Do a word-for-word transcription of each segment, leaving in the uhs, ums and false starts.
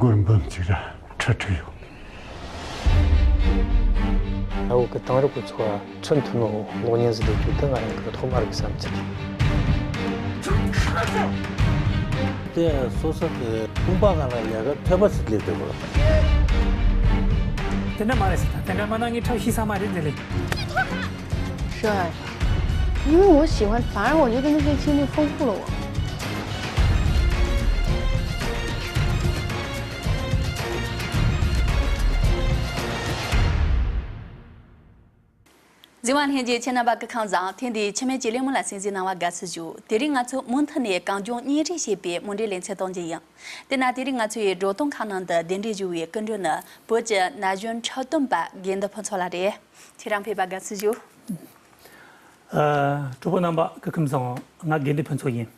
སྒོར་འབུམ་གཅིག་ར་ཁྲི་ཁྲི་ཡོད། ཨ་བོ་གི་དེང་རབས་ཀྱི་འཚོ་བ་མཚོན་ཐུབ་ནོ་གློག་བརྙན་ཟིག་ལས་རྒྱུ་དེ་ང་རང་གི་ཐོག་མ་རིག་བསམ་ཚུལ་རེད། དེ་སོ་སོ་གི་དཔུང་པ་སྒང་ལ་ལས་ཀ་ཐོད་པ་ཟིག་སླེབས་འདུག་གོ། དེ་འདྲ་མ་རེད་ཟེར། ད་དེ་འདྲ་མ་ན་ངས་ཁྲག་ཤི་ས་མ་རེད་དེ་ལས། 是啊，因为我喜欢，反而我觉得那些经历丰富了我。 གཟིགས་མོ་ལྷན་རྒྱས་ཁྱེད་རྣམ་པ་སྐུ་ཁམས་བཟང་། ཐེངས་འདིའི་འཆི་མེད་ཀྱི་གླེང་མོལ་ལ་གསན་གཟིགས་གནང་བར་དགའ་བསུ་ཞུ། དེ་རིང་ང་ཚོ་མུ་མཐུད་ནས་གངས་ལྗོངས་བརྙན་རིས་ཞེས་པའི་མུ་འབྲེལ་ལེ་ཚན་གཏོང་རྒྱུ་ཡིན། དེ་ན་དེ་རིང་ང་ཚོ་ཡི་བགྲོ་གླེང་ཁང་ནང་དུ་གདན་འདྲེན་ཞུ་བའི་སྐུ་མགྲོན་ནི་བོད་ཀྱི་ན་གཞོན་འཁྲབ་སྟོན་པ་དགེ་འདུན་ཕུན་ཚོགས་ལགས་རེད། ཁྱེད་རང་ཕེབས་པར་དགའ་བསུ་ཞུ། ཨ། གྲོགས་པོ་རྣམ་པ་སྐུ་ཁམས་བཟང་། ང་དགེ་འདུན་ཕུན་ཚོགས་ཡིན།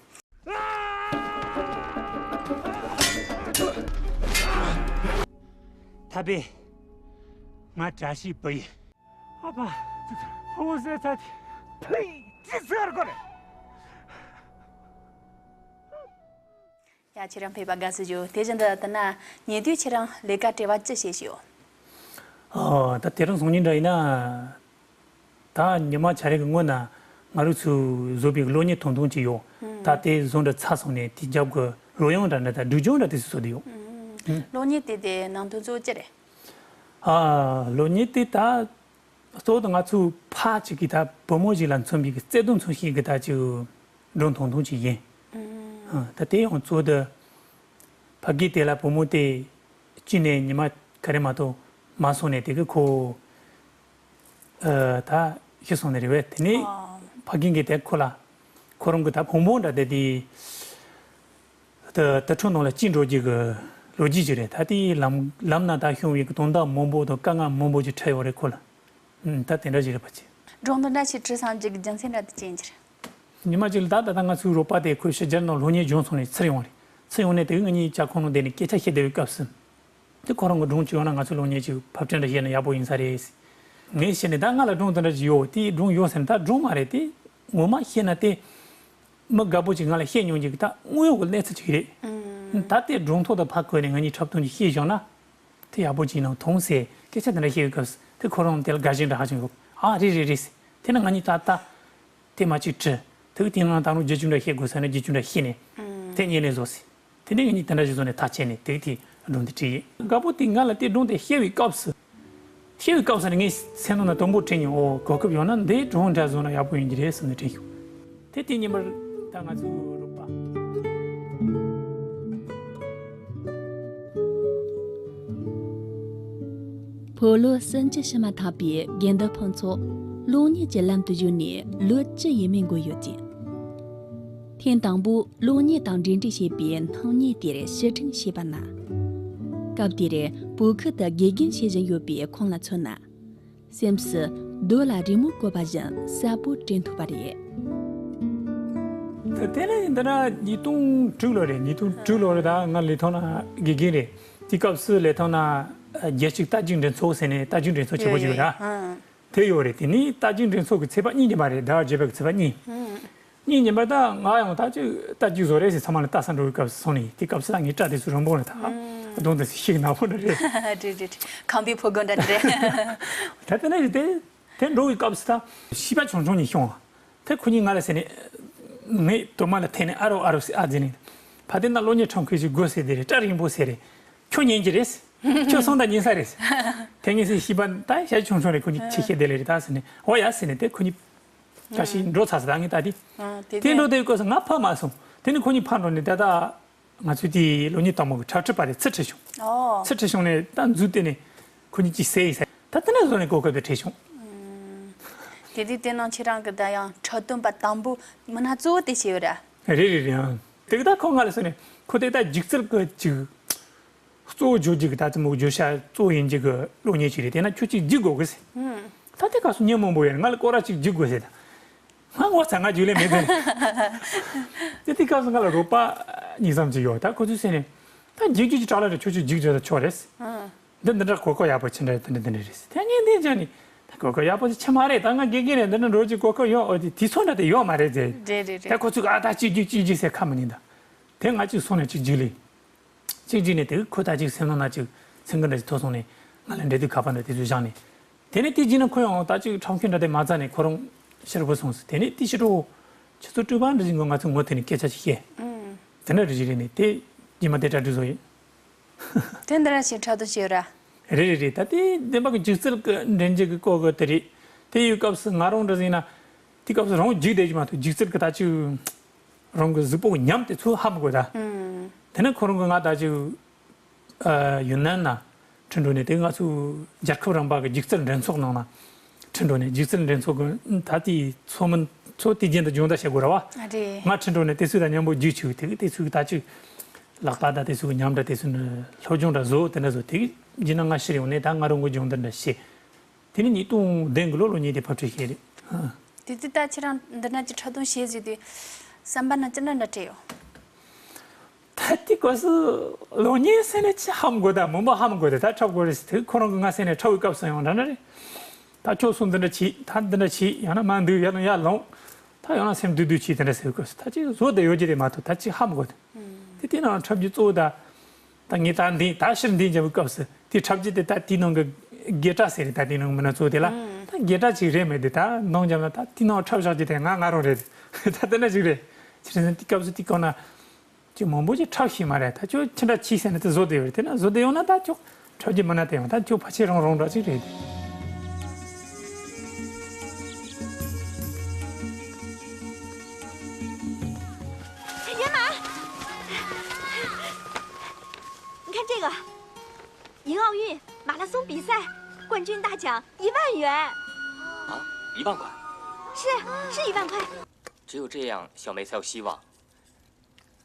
ཐ་པེ། ང་བཀྲ་ཤིས་བུ་ཡིན། ཨ་ཕ། ཕུ་བོ་ཟེར་ཚ་དེ། ཕུ་ཡིན་ཅི་ཟེར་གོ་རེད། ཡ། ཁྱེད་རང་ཕེབས་པར་དགའ་བསུ་ཞུ། དེ་བཞིན་དུ་དེ་ན་ཉེ་དུས་ཁྱེད་རང་ལས་ཀ་བྲེལ་བ་ཅི་བྱས་ཤིའོ། ཨ། ད་དེ་རིང་སང་ཉིན་འདྲ་ཡིན་ན། ད་ཉི་མ་ཆ་རེ་གི་སྔོན་ན་ང་རང་ཚོས་བཟོས་པའི་གློག་བརྙན་ཐུང་ཐུང་ཅིག་ཡོད། ད་དེ་བཟོ་འདྲ་ཚར་སོང་ནས་དེ་རྒྱབ་གི་རོལ་དབྱངས་འདྲ་འདྲ་དང་སྒྲིག་སྦྱོར་འདྲ་དེ་ཚོ་བཟོ་བསྡད་ཡོད། གློག་བརྙན་དེ་དེ་ནང་དོན་གཙོ་བོ་ཅི་རེད། ཨ། གློག་བརྙན་དེ་ད་གཙོ་བོ་ད་ང་ཚོའི་ཕ་གཅིག་གིས་ད་བུ་མོ་ཞིག་ལ་མཚོན་པའི་གི་བརྩེ་དུང་མཚོན་བྱེད་ཀྱི་ད་ཅིག་སྒྲུང་ཐུང་ཐུང་ཅིག་ཡིན། ཨ། ད་དེ་ཡང་གཙོ་བོ་ད་ཕ་གི་དེ་ལ་བུ་མོ་དེ་སྐྱེས་ནས་ཉི་མ་ག་རེ་མ་གཏོགས་མ་སོང་ནས་དེ་གི་ཁོ། ཨ། ད་ཤི་སོང་ནི་རེད་པས། དེ་ནས་ཨ། ཕ་རྒན་གྱིས་དེ་ཁོ་ལ་ཁོ་རང་གི་ད་བུ་མོ་འདྲ་དེ་དེ་ད་དུར་ཁྲོད་ནང་ལ་སྐྱེས་འགྲོ་རྒྱུ་གི་ལོ་རྒྱུས་ཅིག་རེད། ད་དེའི་ལམ་ལམ་ན་ད་བྱུང་བའི་གི་དོན་དག་མང་པོ་དང་དཀའ་ངལ་མང་པོ་ཅིག་འཕྲད་ཡོད་རེད་ཁོ་ལ། ཨུམ། ད་དེ་འདྲ་ཞིག་རེད་པ་ཅི། སྒྲུང་འདི་འདྲ་ཞིག་བྲིས་སོང་རྒྱུ་གི་རྒྱུ་མཚན་འདྲ་དེ་ཅི་ཡིན་གྱི་རེད། ཉི་མ་གཅིག་ལ་ད་ད་ལྟ་ང་ཚོའི་རོགས་པ་དེ་ཁོས་ཕྱི་རྒྱལ་ནང་སློབ་གཉེར་སྦྱངས་སོང་ནས་ཚུར་ཡོང་བ་རེད། ཚུར་ཡོང་ནས་དེ་གི་ང་གཉིས་ཇ་ཁང་ནང་བསྡད་ནས་སྐད་ཆ་བཤད་བསྡད་པའི་སྐབས་སུ། དེ་ཁོ་རང་གི་སྒྲུང་ཅིག་ཡོང་ན་ང་ཚོའི་སློབ་གཉེར་ཅིག་ཕབ་སྐྲུན་འདྲ་བྱས་ན་ཡག་པོ་ཡིན་ས་རེད། ངས་བཤད་ནས་ད་ང་ལ་སྒྲུང་དེ་འདྲ་ཅིག་ཡོད། དེའི་སྒྲུང་ཡོད་ཟེར་ན་ད་སྒྲུང་མ་རེད་དེ། ངོ་མ་བཤད་ན་དེ་མི་དགའ་པོ་ཅིག་ང་ལ་བཤད་མྱོང་རྒྱུ་གི་ད་དངོས་ཡོད་ཀྱི་གནས་ཚུལ་ཅིག་རེད། ད་དེ་སྒྲུང་ཐོག་ཏུ་ཕབ་དགོས་ནས་ང་གཉིས་འཁྲབ་སྟོན་ཅིག་བཤད་བཞག་ན། དེ་ཡག་པོ་ཅིག་ཡིན་ནོ་མཐོང་ཟེར་སྐད་ཆ་དེ་འདྲ་བཤད་པའི་སྐབས་སུ་དེ་ཁོ་རང་དེ་ལ་དགའ་ཞེན་འདྲ་ཧ་ཅང་ཡོད། ཨ་རེད་རེད་རེད་ཟེར། དེ་ན་ང་གཉིས་ད་ལྟ་དེ་མ་གཅིག་བྲིས། དེ་གི་དེ་ནང་ད་རུང་བརྒྱད་ཅུ་འདྲ་བཤད་དགོས་ཟེར་ན་བརྒྱད་ཅུ་འདྲ་བཤད་ནས་དེ་ཉན་ནས་བཟོ་ཟེར། དེ་ནས་ང་གཉིས་དེ་འདྲ་ཞིག་བཟོ་ནས་ཐག་བཅད་ནས་དེ་གི་དེ་སྒྲུང་དེ་བྲིས་ཡིན། དགའ་པོ་དེ་ང་ལ་དེ་སྒྲུང་དེ་བཤད་པའི་སྐབས་སུ། བཤད་པའི་སྐབས་སུ་ནི་ངའི་སེམས་ནང་ན་དང་པོ་དྲན་མྱོང་། ཨོ་གོ་སྐབས་ཡོང་ན་འདི་སྒྲུང་འདྲ་བཟོ་ན་ཡག་པོ་ཡོང་གི་རེད་བསམ་ནས་དྲན་བྱུང་། དེ་དེ་ཉིན་པར་ད་ང་ཚོའི་རོགས་པ། བོད་ལོ་སུམ་ཅུ་ཕྱིན་མ་ཐག་པའི་དགེ་འདུན་ཕུན་ཚོགས་གློག་བརྙན་གྱི་ལམ་དུ་ཞུགས་ནས་ལོ་བཅུ་ཡས་མས་འགོར་ཡོད་ཅིང་། ཐེངས་དང་པོ་གློག་བརྙན་དང་འབྲེལ་འདྲིས་བྱས་པའི་སྣང་བརྙན་དེར་ཕྱིར་དྲན་བྱས་པ་ན། སྐབས་དེར་བོད་ཁུལ་དུ་དགེ་རྒན་བྱེད་བཞིན་ཡོད་པའི་ཁོང་ལ་མཚོན་ན། སེམས་སུ་རྡོ་ལ་རི་མོ་བརྐོས་པ་བཞིན་གསལ་པོར་དྲན་ཐུབ་པ་རེད། ད་དེ་ནས་འདི་ན་ཉིས་སྟོང་དྲུག་ལོ་རེད། ཉིས་སྟོང་དྲུག་ལོ་རེད། ད་ང་ལི་ཐང་ན་དགེ་རྒན་རེད། དེ་སྐབས་སུ་ལི་ཐང་ན་རྒྱལ་གཅེས་རྟ་རྒྱུག་འགྲན་ཚོགས་ཟེར་ནས་རྟ་རྒྱུག་འགྲན་ཚོགས་ཆེན་པོ་ཞིག་ཡོད་ར། དེ་ཡོད་རེད། དེ་ནས་རྟ་རྒྱུག་འགྲན་ཚོགས་ཀྱི་ཚེས་པ་གཉིས་ཉིན་པ་རེད། ཟླ་བ་བརྒྱད་པའི་ཚེས་པ་གཉིས། གཉིས་ཉིན་པ་ད་ང་ཡང་ད་ཅིག་རྟ་རྒྱུག་བཟོ་རེད་ཟེར་ཚང་མ་ལ་ལྟ་ས་འགྲོ་བའི་སྐབས་སུ་སོང་ནས། དེ་སྐབས་སུ་ད་ངའི་སྐྲ་དེ་ཚོ་རིང་པོ་རེད། ད་གདོང་དེ་ཚོ་ཤིག་ནག་པོ་འདྲ་རེད། རེད་རེད་རེད། ཁམས་པའི་ཕོ་རྒོད་འདྲ་རེད། ད་དེ་ནས་རེད་དེ། དེ་འགྲོ་བའི་སྐབས་སུ་ད་བྱིས་པ་ཆུང་ཆུང་གཉིས་བྱུང་བ། དེ་ཁོ་གཉིས་ང་ལ་ཟེར་ནས། ངའི་གདོང་མ་ལ་འཐེན་ནས་ཨ་རོ་ཨ་རོ་ཟེར་ཨ་ཟེར་ནས། ཕ་དེ་ན་གློག་བརྙན་འཁྲབ་མཁན་ཞིག་དགོས་ཟེར་དེ་རེད། སྐྲ་རིང་པོ་ཟེར་རེད། ཁྱོད་ཉན་གྱི་རེད། ཁྱོད་སོང་ད་ཉན་ས་རེད། དེ་ངས་ཟེར་བྱིས་པ་ད་ཞག་ཆུང་ཆུང་རེད། ཁོ་གཉིས་ཆེ་ཤེས་དེ་ལས་རེད་ད་ཟེར་ནས། འོ་ཡ་ཟེར་ནས་དེ་ཁོ་གཉིས་བཀྲ་ཤིས་འགྲོ་ཚར་ས། ད་ངས་ད་དེ། ཨ། དེ་དེ་འགྲོ་དེ་སྐབས་སུ་ང་ཕར་མ་སོང་། དེ་ནས་ཁོ་གཉིས་ཕར་འགྲོ་ནས་ད་ད་ང་ཚོའི་དེའི་གློག་བརྙན་དང་པོ་གི་འཁྲབ་ཁྲིད་པ་རེད། ཚུར་ཁྲིད་བྱུང་། ཨོ། ཚུར་ཁྲིད་བྱུང་ནས་ད་མཛུབ་བསྟན་ནས་ཁོ་གཉིས་ཀྱིས་ཟས་ཡིན་ཟེར། ད་དེ་ནས་བཟུང་ནས་གོ་སྐབས་དེ་འཕྲད་བྱུང་། ཨུམ། དེ་དུས་དེ་ནང་ཁྱེད་རང་གི་ད་ཡང་འཁྲབ་སྟོན་པ་དང་པོ་མི་སྣ་གཙོ་བོ་དེ་བྱས་ཡོད་ར། རེད་རེད་རེད། ཨང་། དེ་གི་ད་ཁོ་ང་ལ་ཟེར་ནས། ཁོ་དེ་ད་སྒྱུ་རྩལ་གི་ཅིག་གཙོ་བོ་བརྗོད་རྒྱུ་གི་ད་ཙམ་བོ་བརྗོད་བྱ་གཙོ་བོ་ཡིན་རྒྱུ་གི་གློག་བརྙན་ཅིག་རེད། དེ་ན་ཁྱོད་ཅིག་སྒྱུག་དགོས་གི་ཟེར། ཨུམ། ད་དེ་སྐབས་སུ་མྱི་མང་པོ་ཡོད་རེད། ང་ལ་སྐོར་ར་ཅིག་སྒྱུག་དགོས་ཟེར། ད་ང་ངོ་ཚ་ང་རྒྱུས་ལོན་མེད་ཟེར། དེ་དེ་སྐབས་སུ་ང་ལ་རོགས་པ་གཉིས་ཙམ་ཅིག་ཡོད། ད་ཁོ་ཚོས་ཟེར་ནས། ད་སྒྱུག་རྒྱུ་ཅིག་དྲག་ལ་རེད། ཁྱོད་ཅིག་སྒྱུག་བྱས་ད་ཆོག་རེད། ཨུམ། འདི་འདི་འདྲ་གོ་སྐབས་ཡག་པོ་ཅི་འདྲ་དེ་འདྲ་དེ་འདྲ་རེད་ཟེར། དེ་ངས་འདི་བྱས་ནས་ད་གོ་སྐབས་ཡག་པོ་ཅིག་ཆགས་མ་རེད། ད་ང་དགེ་རྒན་རེད། འདི་འདྲ་འགྲོ་རྒྱུ་གོ་སྐབས་ཡོད། འོ་དེ་དུས་ཚོད་འདྲ་དེ་ཡོད་མ་རེད་ཟེར། རེད་རེད་རེད། ད་ཁོ་ཚོས་ཨ་ད་ཅིག་སྒྱུག་ཅིག་སྒྱུག་ཟེར་ཁ་མི་ཉན་ད། དེ་ང་ཅིག་སོང་ནས་ཅིག་སྒྱུག་ལེ། གཅིག་གཅིག་ནས་དེ་ཁོ་ད་ཅིག་སེམས་ནང་ན་ཅིག་སེམས་ཁུར་འདྲ་ཅིག་ཐོགས་སོང་ནས་ང་ལ་འབྲེལ་མཐུད་ཁ་པར་འདྲ་དེ་ཚོ་བཞག་ནས། དེ་ནས་དེ་རྗེས་ན་ཁོ་ཡང་ད་ཅིག་འཁྲབ་མཁན་འདྲ་དེ་མ་རྩ་ནས་ཁོ་རང་ཕྱིར་བུད་སོང་ཟེར། དེ་ནས་དེ་ཕྱི་དྲོ་ཆུ་ཚོད་དྲུག་པ་འདྲ་ཞིག་ངོ་ང་ཚོ་ངོ་ཐུག་ནས་སྐད་ཆ་ཅིག་བཤད། དེ་འདྲ་རེ་ཞིག་རེད་ནས་དེ་རྗེས་མ་དེ་གྲ་སྒྲིག་བཟོ་ཡིན། དེ་འདི་ར་ཞིག་འཁྲབ་སྟོན་བྱས་ཡོད་ར། རེད་རེད་རེད། ད་དེ་བདེན་པ་གི་སྒྱུ་རྩལ་གི་འདྲེན་བྱེད་གི་སྐོར་གི་དེ་རེད། དེ་ཡོད་སྐབས་སུ་ང་རང་འདྲ་ཟིན་ན་དེ་སྐབས་སུ་རང་རྒྱུགས་བསྡད་རྒྱུ་མ་གཏོགས་སྒྱུ་རྩལ་གི་ད་ཅིག་རང་གི་གཟུགས་པོ་གི་ཉམས་དེ་ཚོ་ཧ་མི་གོ་ད། དེ་ནས་ཁོ་རང་གི་ང་ད་ཅིག་ཨ་ཡུན་ནན་ན་ཁྲིད་འགྲོ་ནས་དེ་ང་ཚོའི་རྒྱལ་ཁབ་རིམ་པ་གི་སྒྱུ་རྩལ་འགྲན་ཚོགས་ནང་ན་ཁྲིད་འགྲོ་ནས་སྒྱུ་རྩལ་འགྲན་ཚོགས་གི་ད་དེའི་ཚོགས་མི་ཚོ་དེ་རྒྱུན་དུ་སྦྱོང་བརྡར་བྱེད་དགོས་ར་བ། ཨ་རེད། ང་ཁྲིད་འགྲོ་ནས་དེ་ཚོ་དང་མཉམ་པོ་རྒྱུགས་བྱས། དེ་གི་དེ་ཚོ་གི་ད་ཅིག་ལག་པ་དང་དེ་ཚོ་གི་ཉམས་འདྲ་དེ་ཚོ་ནི་སློབ་སྦྱོང་འདྲ་བཟོ་དེ་འདྲ་བཟོ། དེ་གི་རྗེས་ན་ང་ཕྱིར་ཡོང་ནས་ད་ང་རང་གི་སྦྱོང་བརྡར་འདྲ་བྱས། དེ་ནས་ཉིས་སྟོང་བདུན་གི་ལོ་ལོ་གཉིས་དེ་ཕབ་ཁྲིད་བྱས་རེད། ཨ། དེ་དུས་ད་ཁྱེད་རང་འདི་འདྲ་ཅིག་འཁྲབ་སྟོན་བྱེད་ཟེར་དུས་བསམ་པ་ན་ཅི་འདྲ་འདྲ་སྤྲད་ཡོད། ད་དེ་སྐབས་སུ་གློག་བརྙན་ཟེར་ནས་ཅི་ཧ་མི་གོ། ད་མང་པོ་ཧ་མི་གོ། དེ་ད་འཁྲབ་དགོས་རེད་ཟེར་དུས་ཁོ་རང་གི་ང་ཟེར་ནས་འཁྲབ་པའི་སྐབས་སུ་ཡང་འདྲ་འདྲ་རེད། ད་ཁྱོད་གསུང་འདི་འདྲ་བྱེད། ད་འདི་འདྲ་བྱེད། ཡང་ན་མ་འདུག་ཡར་ལངས་ཡར་ལངས། ད་ཡང་ན་སེམས་སྡུག་སྡུག་བྱེད། དེ་འདྲ་ཟེར་བའི་སྐབས་སུ་ད་ཅིག་བཟོ་བསྡད་ཡོད་ཀྱི་རེད་མ་གཏོགས་ད་ཅིག་ཧ་མི་གོ། དེ་དེ་ནང་འཁྲབ་རྒྱུ་གཙོ་བོ་ད། ད་ངས་ད་འདི་ད་ཕྱིར་འདི་འཇམ་པའི་སྐབས་སུ་དེ་འཁྲབ་རྒྱུ་དེ་ད་དེའི་ནང་གི་དགེ་གྲགས་ཟེར་རེད། ད་དེའི་ནང་མི་སྣ་གཙོ་བོ་དེ་ལ་ད་དགེ་གྲགས་ཅིག་རེད་མེད་དེ་ད་འདང་འཇམ་ན་ད་དེའི་ནང་འཁྲབ་བཞག་རྒྱུ་དེ་ང་ང་རང་རེད། ད་དེ་འདྲ་ཅིག་རེད། ཕྱིར་འདི་སྐབས་སུ་དེ་གོ་ན། ཅིག་མང་པོ་ཅིག་འཁྲབ་ཤེས་མ་རེད། ད་ཁྱོད་ཅི་འདྲ་བྱེད་ཟེར་ན་དེ་བཟོ་བསྡད་ཡོད་རེད། དེ་ན་བཟོ་བསྡད་ཡོང་ན་ད་ཁྱོད་འཁྲབ་རྒྱུ་མི་སྣ་དེ་ཡང་ད་ཁྱོད་ཕལ་ཆེར་རང་རང་འདྲ་ཅིག་རེད། 陈天马，你看这个，银奥运马拉松比赛冠军大奖一万元。啊，一万块？是，是一万块。只有这样，小梅才有希望。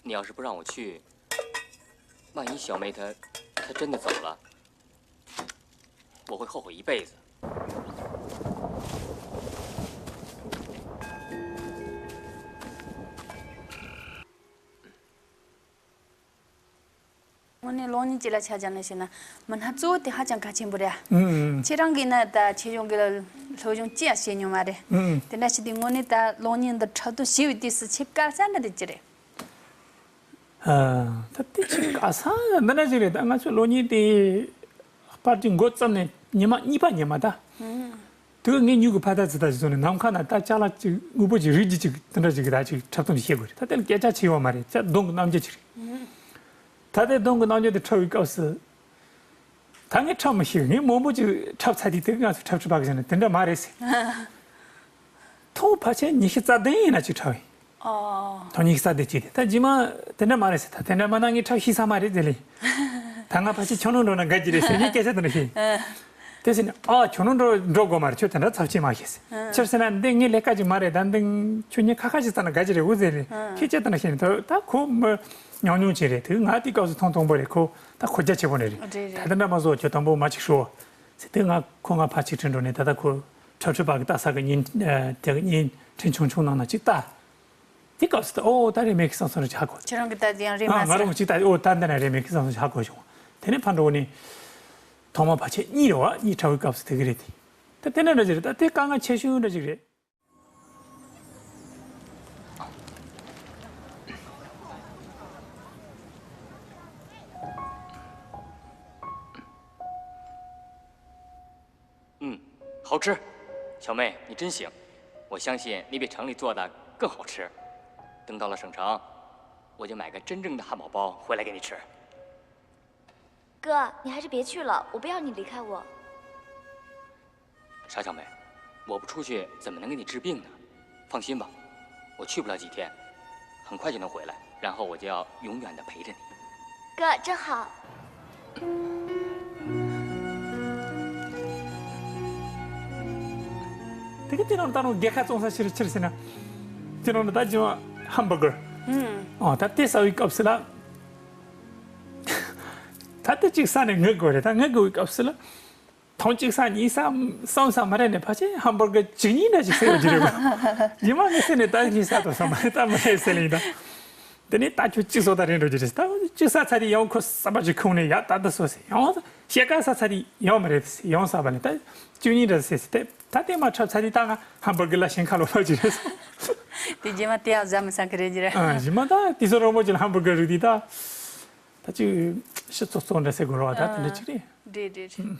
你要是不让我去，万一小梅她，她真的走了，我会后悔一辈子。 དངོས་གནས་གློག་བརྙན་སྤྱི་ལ་ཆ་བཞག་ནས་བཤད་ན་མི་སྣ་གཙོ་བོ་དེ་ཧ་ཅང་གལ་ཆེན་པོ་རེད། ཨང་། ཁྱེད་རང་གིས་ན་ད་ཆེད་སྦྱོང་གི་སློབ་སྦྱོང་ཅི་ཡང་བྱས་མྱོང་མ་རེད། ཨང་། དེ་འདྲ་བྱས་དུས་དངོས་གནས་ད་གློག་བརྙན་འདི་འཁྲབ་སྟོན་བྱས་པའི་དུས་སུ་ཆེས་དཀའ་ས་འདྲ་དེ་ཅི་རེད། ཨ། ད་དེ་ཆེས་དཀའ་ས་འདི་འདྲ་ཅིག་རེད། ད་ང་ཚོའི་གློག་བརྙན་དེ་པར་དེ་འགོ་བརྩམས་ནས་ཉི་མ་གཉིས་པ་ཉི་མ་ད། ཨང་། དུས་ངས་མྱུ་གུ་ཕ་ད་ཙི་ད་ཅིག་བཟོས་ནས་ནམ་མཁའ་ན་ད་ཅ་ལག་ཅིག་དངོས་པོ་ཅིག་རིགས་ཅིག་ཅིག་དེ་འདྲ་ཅིག་ད་ཅིག་འཁྲབ་སྟོན་བྱེད་དགོས་རེད། ད་དེ་ལ་སྐད་ཆ་བྱེད་ཡོད་མ་རེད། ཅ་གདོང་གི་རྣམ་འགྱུར་ཅིག་རེད། ད་དེ་གདོང་གི་རྣམ་འགྱུར་དེ་འཁྲབ་པའི་སྐབས་སུ་ད་ངས་འཁྲབ་མི་ཤེས། ངས་མང་པོ་ཅིག་འཁྲབ་ཚར་དུས་དེ་ང་ཚོ་འཁྲབ་ཁྲིད་པ་གི་ཟེར་ནས་དེ་འདྲ་མ་རེད་ཟེར། ཐོག་ཕལ་ཆེར་ཉི་ཤུ་རྩ་བདུན་ཡིན་ན་ཅིག་འཁྲབ་ཡིན། ཨོ། ཐོག་ཉི་ཤུ་རྩ་བདུན་ཅིག་དེ་ད་རྗེས་མ་དེ་འདྲ་མ་རེད་ཟེར། ད་དེ་འདྲ་མ་ན་ངས་འཁྲབ་ཤེས་ས་མ་རེད་ཟེར་ལེ། ད་ང་ཕལ་ཆེར་ཁྱོད་རང་འགྲོ་ན་དགའ་གི་རེད་ཟེར་ངས་སྐད་ཆ་དེ་འདྲ་བཤད། དེ་ཟེར་ནས་ཨ་ཁྱོད་རང་འགྲོ་འགྲོ་དགོས་མ་རེད། ཁྱོད་དེ་འདྲ་ཚབས་ཆེ་མ་བྱེད་ཟེར། ཨ། ཕྱིར་ཟེར་ན་འདི་ངའི་ལས་ཀ་ཅིག་མ་རེད། ད་འདི་ཁྱོད་ཉིན་ཁ་ཁ་ཅིག་བལྟས་ན་དགའ་གི་རེད་འོ་ཟེར་ལེ། ཨ། ཁྱེད་ཅག་དེ་འདྲ་བཤད་ནས་ད་ད་ཁོ་མི་ཉུང་ཉུང་ཅིག་རེད། དེ་ང་དེའི་སྐབས་སུ་ཐེངས་དང་པོ་རེད། ཁོ་ད་གོ་རྒྱ་ཆེ་པོ་ནས་རེད། རེད་རེད། ད་དེ་འདྲ་མ་བཟོ། ཁྱོད་དང་པོ་མ་ཅིག་ཤོག་ཟེར། དེ་ང་ཁོ་ང་ཕར་ཅིག་ཁྲིད་འགྲོ་ནས་ད་ལྟ་ཁོ་འཁྲབ་ཁྲིད་པ་གི་ལྟ་ས་གི་བརྙན་དེ་གི་བརྙན་འཕྲིན་ཆུང་ཆུང་ནང་ན་ཅིག་ལྟ། དེ་སྐབས་སུ་ད་ཨོ་ད་རེད་མེད་གི་བསམ་སོང་རེད་ཧ་གོ། ཁྱེད་རང་གི་ད་དེ་ཡང་རེད་མ་ཨ་ང་ཟེར། རང་གཅིག་ད་ཨོ་ད་འདི་ན་རེད་མེད་གི་བསམ་སོང་ཧ་གོ་བྱུང་། དེ་ནས་ཕར་འགྲོ་ནས་ཐོག་མ་ཕལ་ཆེར་གཉིས་རེད་བ། གཉིས་འཁྲབ་པའི་སྐབས་སུ་དེ་གི་རེད་དེ། ད་དེ་འདྲ་འདྲ་ཅིག་རེད། ད་དེ་དཀའ་ངལ་ཆེ་ཤོས་འདྲ་ཅིག་རེད།嗯，好吃。小妹，你真行，我相信你比城里做的更好吃。等到了省城，我就买个真正的汉堡包回来给你吃。哥，你还是别去了，我不要你离开我。 傻小妹，我不出去怎么能给你治病呢？放心吧，我去不了几天，很快就能回来，然后我就要永远的陪着你。哥，真好。 དེ་གི་དེ་ནང་ད་རུང་རྒྱལ་ཁ་བཙོང་ས་ཕྱིར་ཕྱིར་ཟེར་ན། དེ་ནང་ད་ཅི་བ་ཧམ་བར་གར། ཨང་། ཨོ་ད་དེ་ཟ་བའི་སྐབས་སུ་ལ། ད་དེ་གཅིག་ཟ་ནས་ངུ་དགོས་རེད། ད་ངུ་དགོས་པའི་སྐབས་སུ་ལ། ཐེངས་གཅིག་ཟ་གཉིས་ཟ་གསུམ་ཟ་མ་རེད་ནས་ཕལ་ཆེར་ཧམ་བར་གར་བཅུ་གཉིས་འདྲ་ཞིག་ཟས་ཡོད་ཀྱི་རེད་པ། ཉི་མ་ངའི་སེམས་ནས་ད་གཉིས་ཟ་དང་ཟ་མ་རེད་ད་མ་རེད་ཟེར་ལེ་ཡིན་ད། དེ་ནས་ད་ཁྱོད་གཅིག་ཟོ་ད་རན་འགྲོ་རྒྱུ་རེད། ད་གཅིག་ཟ་ཚར་དུས་ཡང་ཁོ་ཟ་བ་ཅིག་ཁུངས་ནས་ཡ་ད་ད་ཟོ་ཟེར། ཡང་ཤེལ་དཀར་ཟ་ཚར་དུས་ཡང་མ་རེད་ཟེར། ཡང་ཟ་བ་ལས་ད་བཅུ་གཉིས་འདྲ་ཟེར་ཟེར། ད་ད་དེ་མ་འཁྲབ་ཚར་དུས་ད་ང་ཧམ་བར་གར་ལ་ཞེན་ཁ་ལོག་ལོག་ཅིག་རེད། དེ་རྗེས་མ་དེ་ཡང་ཟ་མི་ཚར་གི་རེད་ཀྱི་རེད། ཨ་རྗེས་མ་ད་དེ་ཚོ་རོང་པོ་ཅིག་ལ་ཧམ་བར་གར་རིགས་དེ་ད། ད་ཅིག་ཕྱི་ཙོག་ཙོག་འདྲ་ཟེར་དགོས་རེད་བ། ད་དེ་འདྲ་ཅིག་རེད། རེད་རེད་རེད།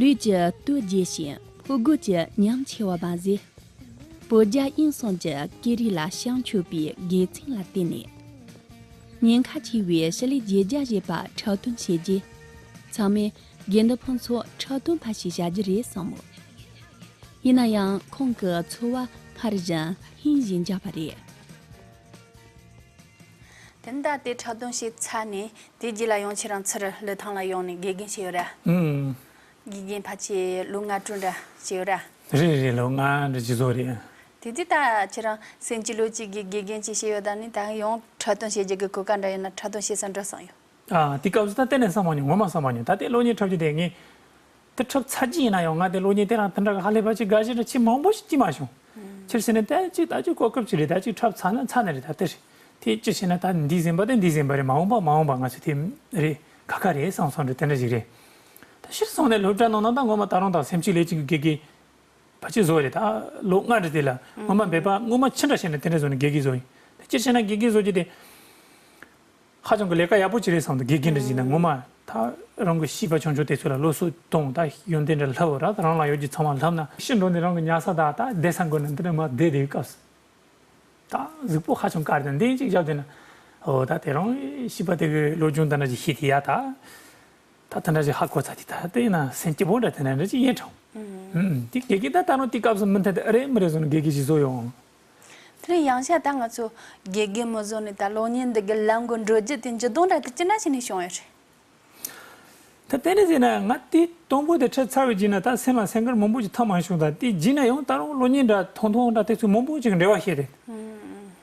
ལུས་ཀྱི་སྟོབས་རྒྱས་ཤིང་ཕོ་རྒོད་ཀྱི་ཉམས་ཆེ་བ་མ་ཟད། བོད་རྒྱ་དབྱིན་གསུམ་གྱི་སྐད་རིགས་ལ་བྱང་ཆུབ་པའི་དགེ་མཚན་ལ་བརྟེན་ནས། ཉེན་ཁ་ཆེ་བའི་ཞི་ལུ་བརྒྱད་བརྒྱ་ཞེས་པ་འཁྲབ་སྟོན་བྱས་རྗེས། ཚང་མས་དགེ་འདུན་ཕུན་ཚོགས་འཁྲབ་སྟོན་པ་ཞིག་བྱ་རྒྱུ་རེད་བསམ་མོད། ཡིན་ན་ཡང་ཁོང་གི་འཚོ་བ་སྔར་བཞིན་ཧིན་བཞིན་འཇགས་པ་རེད། དེ་ནས་ད་དེ་འཁྲབ་སྟོན་བྱས་ཚར་ནས་དེ་རྗེས་ལ་ཡང་ཁྱེད་རང་ཚུར་ལི་ཐང་ལ་ཡོང་ནས་དགེ་རྒན་བྱས་ཡོད་ར། ཨུམ། དགེ་རྒན་ཕལ་ཆེར་ལོ་ལྔ་དྲུག་འདྲ་བྱས་ཡོད་ར། རེད་རེད། ལོ་ལྔ་འདྲ་བྱས་ཚར་རེད། དེ་དུས་ད་ཁྱེད་རང་སེམས་ཀྱི་ལོ་གཅིག་གི་དགེ་རྒན་ཅིག་བྱས་ཡོད། ད་ནི་ད་ཡང་འཁྲབ་སྟོན་བྱེད་རྒྱུ་གི་གོ་སྐབས་འདྲ་ཡོད་ན་འཁྲབ་སྟོན་བྱེད་ས་འགྲོ་བསམ་ཡོད། ཨ། དེ་སྐབས་སུ་ད་གཏན་ནས་བསམ་མ་མྱོང་། ངོ་མ་བསམ་མ་མྱོང་། ད་ལྟའི་གློག་བརྙན་འཁྲབ་རྒྱུ་དེ་ངས་དེ་འཁྲབ་ཚར་རྗེས་ཡིན་ན་ཡང་ང་དེ་གློག་བརྙན་དེ་རང་དེ་འདྲ་གི་ཧ་ལས་པ་ཅིག་དགའ་ཞེན་འདྲ་ཅིག་མང་པོ་ཞིག་སྐྱེས་མ་བྱུང་། ཨུམ། ཕྱིར་ཟེར་ན་ད་ཅིག་ད་ཅིག་གོ་སྐབས་ཅིག་རེད། ད་ཅིག་འཁྲབ་ཚར་ན་ཚར་ནི་རེད། ད་དེ་རེད། དེ་ཅི་བྱས་ན་ད་འདི་ཟིན་པ་དེ་འདི་ཟིན་པ་རེད། མ་འོངས་པ་མ་འོངས་པ་ང་ཚོ་དེ་རེད། ཁ་ཁ་རེད་བསམ་སོང་རེད། དེ་འདྲ་ཞིག་རེད། ད་ཕྱིར་སོང་ནས་སློབ་གྲྭ་ནང་ན་ད་ངོ་མ་ད་རུང་ད་སེམས་ཅིག་ལས་ཅིག་གི་དགེ་རྒན་ཕལ་ཆེར་བཟོ་རེད། ད་ལོ་ལྔ་རེད། དེ་ལ་ངོ་མ་འབད་པ་ངོ་མ་ཅི་འདྲ་བྱས་ན་དེ་འདྲ་བཟོ་ནས་དགེ་རྒན་བཟོ་ཡིན། ད་ཅི་བྱས་ན་དགེ་རྒན་བཟོ་རྒྱུ་དེ། ཧ་ཅང་གི་ལས་ཀ་ཡག་པོ་ཅིག་རེད་བསམ་འདུག། དགེ་རྒན་འདྲ་ཞིག་ན་ངོ་མ་ད་རང་གི་བྱིས་པ་ཆུང་ཆུང་དེ་ཚོ་ལ་སློབ་གསོ་གཏོང་། ད་ཡོན་ཏན་འདྲ་ལྷབ་ར། ད་རང་ལ་ཡོད་རྒྱུ་ཚང་མ་ལྷབ་ན། ཤི་འགྲོ་ནས་རང་གི་ཉལ་ས་དང་ད་བསྡད་ས་དགོས་ན་འདི་འདྲ་མ་བསྡད་བསྡད་སྐབས་སུ། ད་གཟུགས་པོ་ཧ་ཅང་དཀར་དང་འདི་ཅིག་བཞག་བསྡད་ན། འོ་ད་དེ་རང་བྱིས་པ་དེ་གི་སློབ་སྦྱོང་ད་འདྲ་ཅིག་ཤེས་དེ་ཡ་ད། ད་ད་འདྲ་ཅིག་ཧ་གོ་ཚར་དེ་ད་དེ་ཡིན་ན་སེམས་སྐྱིད་པོ་འདྲ་དེ་འདྲ་འདྲ་ཅིག་ཡིན་དྲང་། ཨུམ། དེ་དགེ་རྒན་ད་ད་རུང་དེ་སྐབས་སུ་མི་འཐད་དེ་ཨ་རེ་མི་རེ་བཟོ་ནས་དགེ་རྒན་ཞིག་བཟོ་ཡོང་། དེ་ནས་ཡང་བསྐྱར་ད་ང་ཚོ་དགེ་རྒན་མི་བཟོ་ནས་ད་གློག་བརྙན་འདི་གི་ལམ་གི་འགྲོ་རྒྱུ་དེ་འགྱུར་ལྡོག་འདྲ་དེ་ཅི་འདྲ་བྱས་ནས་བྱུང་ཡོད་རེད། ད་དེ་འདྲ་ཟེར་ན་ང་དེ་དང་པོ་དེ་འཁྲབ་ཚར་བའི་རྗེས་ན་ད་སེམས་ལ་སེམས་ཁུར་མང་པོ་ཞིག་ཐོན་མ་བྱུང་། ད་དེ་རྗེས་ན་ཡང་ད་རུང་གློག་བརྙན་འདྲ་ཐུང་ཐུང་འདྲ་དེ་ཚོ་མང་པོ་ཞིག་འབྲེལ་བ་བྱས་རེད།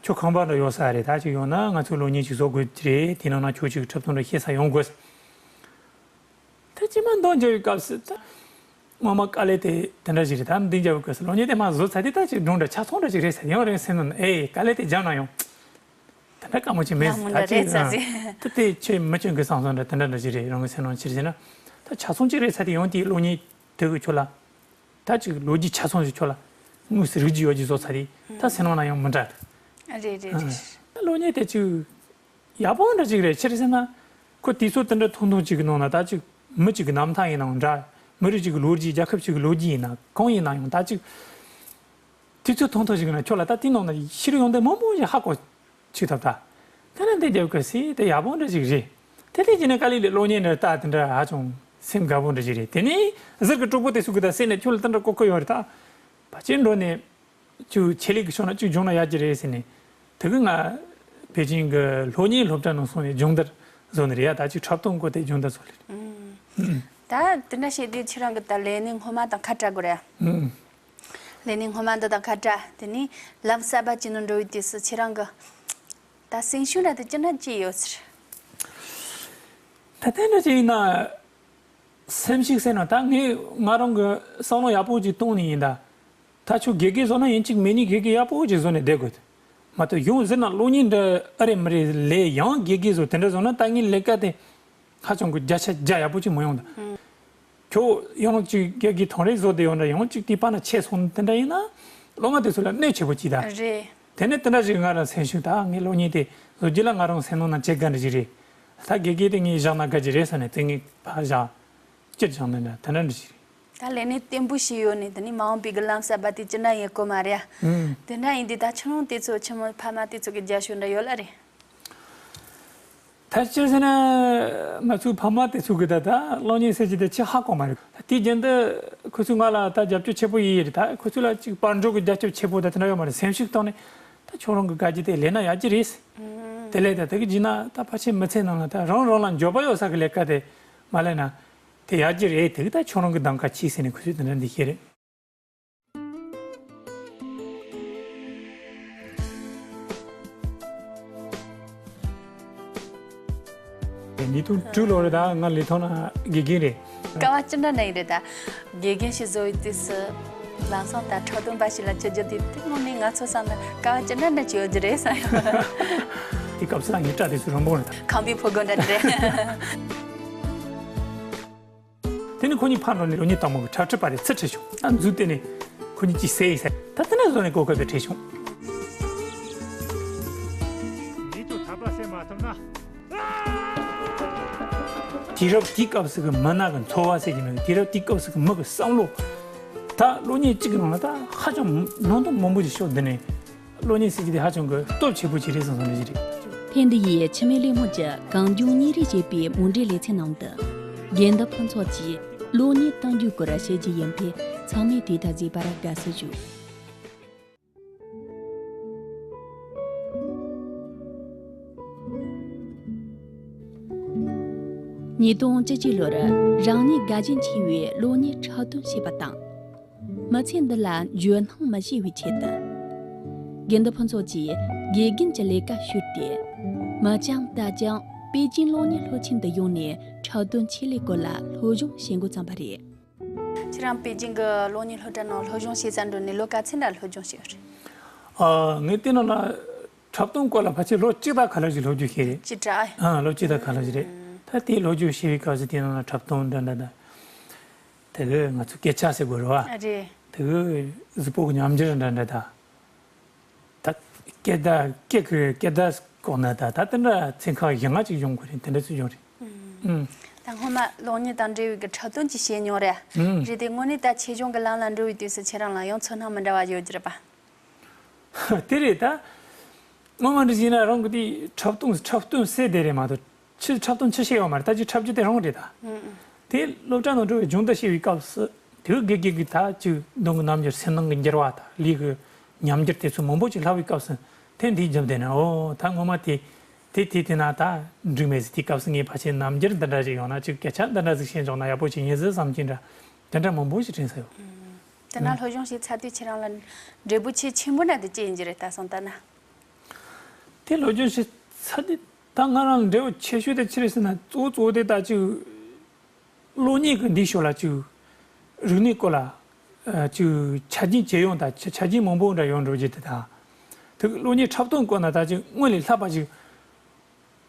ཁྱོད་ཁང་པ་འདྲ་ཡོད་ས་རེད། ད་ཅིག་ཡོང་ན་ང་ཚོ་གློག་བརྙན་ཞིག་བཟོ་དགོས་ཀྱི་རེད། དེ་ནང་ན་ཁྱོད་ཅིག་འཁྲབ་སྟོན་འདྲ་བྱེད་ས་ཡོང་དགོས། ད་ཅི་མ་འདང་རྒྱག་པའི་སྐབས་སུ་ད་ངོ་མ་དཀའ་ལས་དེ་དེ་འདྲ་ཞིག་རེད། ད་འདི་རྒྱག་པའི་སྐབས་སུ་གློག་བརྙན་དེ་མ་བཟོ་ཚར་དུས་ད་ཅིག་སྒྲུང་འདྲ་ཆ་ཚང་འདྲ་ཞིག་རེད་ཟེར། ཡང་རང་སེམས་ནང་ཨེ་དཀའ་ལས་དེ་རྒྱབ་ན་ཡང་དེ་འདྲ་དཀའ་མོ་ཅིག་མེད། ལྷག་མོ་ད་འདྲ་ཅིག་རེད་ཟེར་ཟེར། ད་དེ་ཆེ་མི་སྐྱོན་གི་བསམ་བསམ་འདྲ་དེ་འདྲ་འདྲ་ཞིག་རེད། རང་གི་སེམས་ནང་ཕྱིར་བྱས་ན་ད་ཆ་ཚང་ཅིག་རེད་ཚར་དུས་ཡང་དེའི་གློག་བརྙན་དེ་གི་ཁྱོད་ལ་ད་ཅིག་ལོ་རྒྱུས་ཆ་ཚང་ཞིག་ཁྱོད་ལ་དངོས་སུ་རིག་རྒྱུ་ཡོད་ཅིག་བཟོ་ཚར་དུས་ད་སེམས་ནང་ན་ཡང་མི་འདྲ། རེད་རེད་རེད། ད་གློག་བརྙན་དེ་ཅིག་ཡག་པོ་འདྲ་ཅིག་རེད། ཆི་རེད་ཟེར་ན། ཁོ་དུས་ཚོད་དེ་འདྲ་ཐུང་ཐུང་ཅིག་གི་ནང་ན་ད་ཅིག་མི་གཅིག་གི་རྣམ་ཐར་ཡིན་ནའང་འདྲ། མི་རིགས་གཅིག་གི་ལོ་རྒྱུས། རྒྱལ་ཁབ་གཅིག་གི་ལོ་རྒྱུས་ཡིན་ན་གང་ཡིན་ན་ཡང་ད་ཅིག་དུས་ཚོད་ཐུང་ཐུང་ཅིག་གི་ནང་ཁྱོད་ལ་ད་དེའི་ནང་ན་ཤེས་རིག་ཡོན་ཏན་མང་པོ་ཞིག་ཧ་གོ་ཆུག་ཐུབ། ད་དེ་ནས་འདི་རྒྱབ་ཀྱི་སྲིད་དེ་ཡག་པོ་འདྲ་ཅིག་རེད། དེ་ལས་ཀྱི་ནས་དཀའ་ལས་ལས་གློག་བརྙན་འདྲ་ལྟ་དེ་འདྲ་ཧ་ཅང་སེམས་དགའ་པོ་འདྲ་ཅིག་རེད། དེ་ནས་ཟུར་གི་གྲོགས་པོ་དེ་ཚོ་གི་ད་སེམས་ནས་ཁྱོད་ལ་དེ་འདྲ་གོ་གི་ཡོད་རེད། ད་ཕལ་ཆེར་འགྲོ་ནས། ཅིག་ཆེད་ལས་ཀྱི་ཕྱོགས་ན་ཅིག་སྦྱོང་ན་ཡག་གི་རེད་ཟེར་ནས། དེ་གི་ང་པེ་ཅིང་གི་སློབ་གཉེར་སློབ་གྲྭ་ནང་སོང་ནས་སྦྱོང་བརྡར་བཟོ་ནི་རེད་ཡ། ད་ཅིག་འཁྲབ་སྟོན་སྐོར་དེ་སྦྱོང་བརྡར་བཟོ་ལེ་རེད། ད་དེ་འདྲ་བྱས་དུས་ཁྱེད་རང་གི་ད་ལས་གནས་སྔོན་མ་དང་ཁ་བྲལ་དགོས་རེད། ལས་གནས་སྔོན་མ་འདི་དང་ཁ་བྲལ། དེ་ནས་ལམ་གསར་པ་ཅིག་ནང་འགྲོ་བའི་དུས་སུ་ཁྱེད་རང་གི་ད་སེམས་ཤུགས་འདྲ་དེ་ཅི་འདྲ་སྐྱེས་ཡོད་ཟེར། ད་དེ་འདྲ་ཅིག་ཡིན་ན། སེམས་ཤུགས་ཟེར་ན་ད་ངས་ང་རང་གི་བསམ་བློ་ཡག་པོ་ཅིག་གཏོང་ནི་ཡིན་ད། ད་ཁྱོད་དགེ་རྒན་བཟོ་ན་ཡིན་གཅིག་མིན་གཉིས་དགེ་རྒན་ཡག་པོ་ཅིག་བཟོ་ནས་བསྡད་དགོས། མ་གཏོགས་ཡང་ཟེར་ན་གློག་བརྙན་འདྲ་ཨ་རེ་མི་རེ་ལས་ཡང་དགེ་རྒན་བཟོ་དེ་འདྲ་བཟོ་ན་ད་ངའི་ལས་ཀ་དེ་ཧ་ཅང་གི་བརྒྱ་ཆ་བརྒྱ་ཡག་པོ་ཅིག་མི་ཡོང་ད། ཁྱོད་ཡང་གཅིག་དགེ་རྒན་ཐོན་རེ་བཟོ་བསྡད་ཡོད་འདྲ་ཡང་གཅིག་དེ་པ་ན་ཆད་སོང་དེ་འདྲ་ཡིན་ན་སློབ་མ་དེ་ཚོ་ལ་གནོད་ཆེ་པོ་ཅིག་ད། རེད། དེ་ནས་དེ་འདྲ་ཞིག་ང་རང་སེམས་ཤུགས་ད་ངའི་གློག་བརྙན་དེ་བཟོ་རྒྱུ་ལ་ང་རང་སེམས་ནང་ན་བྱེད་དགའ་འདྲ་ཞིག་རེད། ད་དགེ་རྒན་དེ་ངས་བཞག་ན་དགའ་གི་རེད་ཟེར་ནས་དེ་ངས་ཕར་བཞག་སྤྱིར་བཞག་ནས་འདྲ་དེ་འདྲ་འདྲ་ཞིག་རེད། ད་ལས་གནས་བརྟན་པོ་ཞིག་ཡོད་ནས་དེ་ནས་མ་འོངས་པའི་གི་ལམ་གསར་པ་དེ་ཅི་འདྲ་ཡིན་གོ་མ་རེད་ཨ། ཨུམ། དེ་འདྲ་ཡིན་དུས་ད་ཁྱོད་རང་དེ་ཚོ་ཁྱོད་མོ་ཕ་མ་དེ་ཚོ་གི་རྒྱབ་སྐྱོར་འདྲ་ཡོད་ལ་རེད། ད་སྤྱིར་ཟེར་ན་ང་ཚོའི་ཕ་མ་དེ་ཚོ་གི་ད་ད་གློག་བརྙན་ཟེར་གྱི་དེ་ཆེས་ཧ་གོ་མ་རེད། ད་དེའི་རྒྱུན་དུ་ཁོ་ཚོས་ང་ལ་ད་རྒྱབ་སྐྱོར་ཆེ་པོ་ཡིན་ཡིན་རེད། ད་ཁོ་ཚོ་ལ་ཅིག་པར་འགྲོ་གི་རྒྱབ་སྐྱོར་ཆེ་པོ་ད་དེ་འདྲ་ཡོད་མ་རེད། སེམས་ཤུགས་བཏང་ནས་ད་ཁྱོད་རང་གི་དགའ་རྒྱུ་དེ་ལས་ན་ཡག་གི་རེད། དེ་ལས་ད་དེ་གི་བྱས་ན་ད་ཕལ་ཆེར་མི་ཚེ་ནང་ལ་ད་རང་རང་ལ་འགྱོད་པ་ཡོད་ས་གི་ལས་ཀ་དེ་མ་ལས་ན་དེ་ཡག་གི་རེད། དེ་གི་ད་ཁྱོད་རང་གི་གདམ་ག་བྱས་ཟེར་ནས་ཁོ་ཚོས་དེ་འདྲ་འདི་བཤད་རེད། ཉིས་སྟོང་དྲུག་ལོ་རེད། ད་ང་ལི་ཐང་ན་དགེ་རྒན་རེད། སྐབས་ཅི་འདྲ་ན་ཡིན་རེད། ད་དགེ་རྒན་ཞིག་བཟོ་བའི་དུས་སུ་ལམ་སང་ད་འཁྲབ་སྟོན་པ་ཞིག་ལ་ཆགས་རྒྱུ་དེ་དེ་དངོས་གནས་ང་ཚོ་བསམ་ན་སྐབས་ཅི་འདྲ་ན་ཆགས་ཡོད་རྒྱུ་རེད་བསམ་ཡོད། དེ་སྐབས་སུ་ངའི་སྐྲ་དེ་ཚོ་རིང་པོ་རེད། ཁམས་པའི་ཕོ་རྒོད་འདྲ་རེད། དེ་ནས་ཁོ་གཉིས་ཕར་འགྲོ་ནས་ལོ་གཉིས་དང་པོ་གི་འཁྲབ་ཁྲིད་པ་རེད། ཚུར་ཁྲིད་བྱུང་། ད་མཛུབ་དེ་ནས་ཁོ་གཉིས་ཀྱིས་ཟས་ཡིན་ཟེར། ད་དེ་ནས་བཟུང་ནས་གོ་སྐབས་དེ་འཕྲད་བྱུང་། འདི་ཚོ་ཐར་པ་བྱེད་མ་ཐུབ་ན། དུས་རབས་དེའི་སྐབས་སུ་གི་མི་སྣ་གི་འཚོ་བ་ཟེར་གྱི་མེད། དུས་རབས་དེའི་སྐབས་སུ་གི་མི་གི་བསམ་བློ། ད་གློག་བརྙན་གཅིག་གི་ནང་ལ་ད་ཧ་ཅང་ནང་དོན་མང་པོ་ཞིག་ཤོད། འདི་ནས་གློག་བརྙན་ཟེར་གྱི་དེ་ཧ་ཅང་གི་སྟོབས་ཆེ་པོ་ཅིག་རེད་བསམ་བསམ་ཞིག་རེད། ཐེངས་འདི་ཡི་འཆི་མེད་གླེང་མོལ་གྱི་གངས་ལྗོངས་གཉིས་རེད་ཅེས་པའི་མུ་འབྲེལ་ལེ་ཚན་ནང་དུ། དགེ་འདུན་ཕུན་ཚོགས་ཀྱིས་གློག་བརྙན་གཏོང་རྒྱུའི་སྐོར་བཤད་རྒྱུ་ཡིན་པས། ཚང་མས་དེ་དག་གཟིགས་པར་དགའ་བསུ་ཞུ། ཉིས་སྟོང་བཅུ་གཅིག་ལོར་རང་ཉིད་དགའ་ཞེན་ཆེ་བའི་གློག་བརྙན་འཁྲབ་སྟོན་བྱས་པ་དང་། མི་ཚེ་འདི་ལ་འཇོན་སྣང་མི་བྱེད་པའི་ཆེད་དུ། དགེ་འདུན་ཕུན་ཚོགས་ཀྱིས་དགེ་རྒན་གྱི་ལས་ཀ་ཞུས་ཏེ། མི་རྐྱང་རྟ་རྐྱང་པེ་ཅིང་གློག་བརྙན་སློབ་ཆེན་དུ་ཡོང་ནས་འཁྲབ་སྟོན་ཆེད་ལས་སྐོར་ལ་སློབ་སྦྱོང་བྱེད་འགོ་བརྩམས་པ་རེད། ཁྱེད་རང་པེ་ཅིང་གི་གློག་བརྙན་སློབ་གྲྭ་ནང་སློབ་སྦྱོང་བྱེད་ས་འགྲོ་ནས་ལོ་ག་ཚོད་འདྲ་སློབ་སྦྱོང་བྱས་ཡོད་རེད། ཨ། ངས་དེ་ནང་ལ་འཁྲབ་སྟོན་སྐོར་ལ་ཕལ་ཆེར་ལོ་གཅིག་དང་ག་ལ་ཞིག་སློབ་སྦྱོང་བྱས་རེད། ཅི་དྲག་ཨ། ཨ། ལོ་གཅིག་དང་ག་ལ་ཞིག་རེད། ད་དེའི་སློབ་སྦྱོང་བྱས་པའི་སྐབས་སུ་དེ་ནང་ལ་འཁྲབ་སྟོན་འདྲ་འདྲ་དང་། དེ་གི་ང་ཚོ་སྐད་ཆ་ཟེར་དགོས་རེད་བ། ཨ་རེད། དེ་གི་གཟུགས་པོ་གི་ཉམས་འགྱུར་འདྲ་འདྲ་དང་། ད་སྐད་བརྡ་སྐད་ཀྱི་སྐད་བརྡ་སྐོར་ན་ད་ད་དེ་འདྲ་ཚན་ཁག་བཞི་ལྔ་ཅིག་ཡོང་གི་རེད། དེ་འདྲ་ཚོ་ཡོང་རེད། ཨུམ། ད་སྔོན་མ་གློག་བརྙན་དང་འབྲེལ་བའི་གི་འཁྲབ་སྟོན་ཅིག་བྱས་མྱོང་རེད། ཨུམ། རེད་དེ་དངོས་གནས་ད་ཆེད་སྦྱོང་གི་ལམ་ལ་འགྲོ་བའི་དུས་སུ་ཁྱེད་རང་ལ་ཡང་ཚོར་སྣང་མི་འདྲ་བ་ཡོད་རྒྱུ་རེད་པ། དེ་རེད་ད། སྔོན་མ་འདྲ་བྱས་ན་རང་གི་དེ་འཁྲབ་སྟོན་འཁྲབ་སྟོན་ཟེར་དེ་རེད་མ་གཏོགས། ཕྱི་འཁྲབ་སྟོན་ཅི་བྱས་ཡོད་མ་རེད། ད་ཅིག་འཁྲབ་རྒྱུ་དེ་རང་རེད་ད། ཨུ་ཨུ། དེ་སློབ་གྲྭ་ནང་འགྲོ་བའི་སྦྱོང་བརྡར་བྱེད་པའི་སྐབས་སུ་དེ་དགེ་རྒན་གྱིས་ད་ཅིག་གདོང་གི་རྣམ་འགྱུར་སེམས་ནང་གི་འགྱུར་བ་དང་ལུས་ཀྱི་ཉམས་འགྱུར་དེ་ཚོ་མང་པོ་ཅིག་ལྷག་པའི་སྐབས་སུ་དེ་འདི་འཇམ་དེ་ནས་ཨོ་ད་ངོ་མ་དེ་དེ་དེ་དེ་ན་ད་འགྲིག་མེད་ཟེར། དེའི་སྐབས་སུ་ངས་ཕལ་ཆེར་རྣམ་འགྱུར་འདི་འདྲ་ཞིག་ཡོང་ན་ཅིག་སྐད་ཆ་འདི་འདྲ་ཟིག་བཤད་འཇོག་ན་ཡག་པོ་ཅིག་ཡིན་ཟིག་བསམ་གྱི་འདྲ་དེ་འདྲ་མང་པོ་ཞིག་དྲན་ས་ཡོད། དེ་ན་སློབ་སྦྱོང་བྱས་ཚར་དུས་ཁྱེད་རང་ལ་འབྲས་བུ་ཆེས་ཆེན་པོ་འདྲ་དེ་ཅི་ཡིན་གྱི་རེད་ད་སོང་ལྟ་ན། དེ་སློབ་སྦྱོང་བྱས་ཚར་དུས་ད་ང་རང་འབྲས་བུ་ཆེ་ཤོས་དེ་ཅི་རེད་ཟེར་ན་གཙོ་བོ་གཙོ་བོ་དེ་ད་ཅིག་གློག་བརྙན་གྱི་འདི་ཕྱོགས་ལ་ཅིག་རིག་གནས་སྐོར་ལ་ཨ་ཅིག་ཆ་རྐྱེན་ཇེ་ཡོང་དང་ཆ་ཆ་རྐྱེན་མང་པོ་འདྲ་ཡོང་འགྲོ་རྒྱུ་དེ་དང་། དེ་གློག་བརྙན་འཁྲབ་སྟོན་སྐོར་ན་ད་ཅིག་སྔོན་ལས་ལྷག་པ་ཅིག་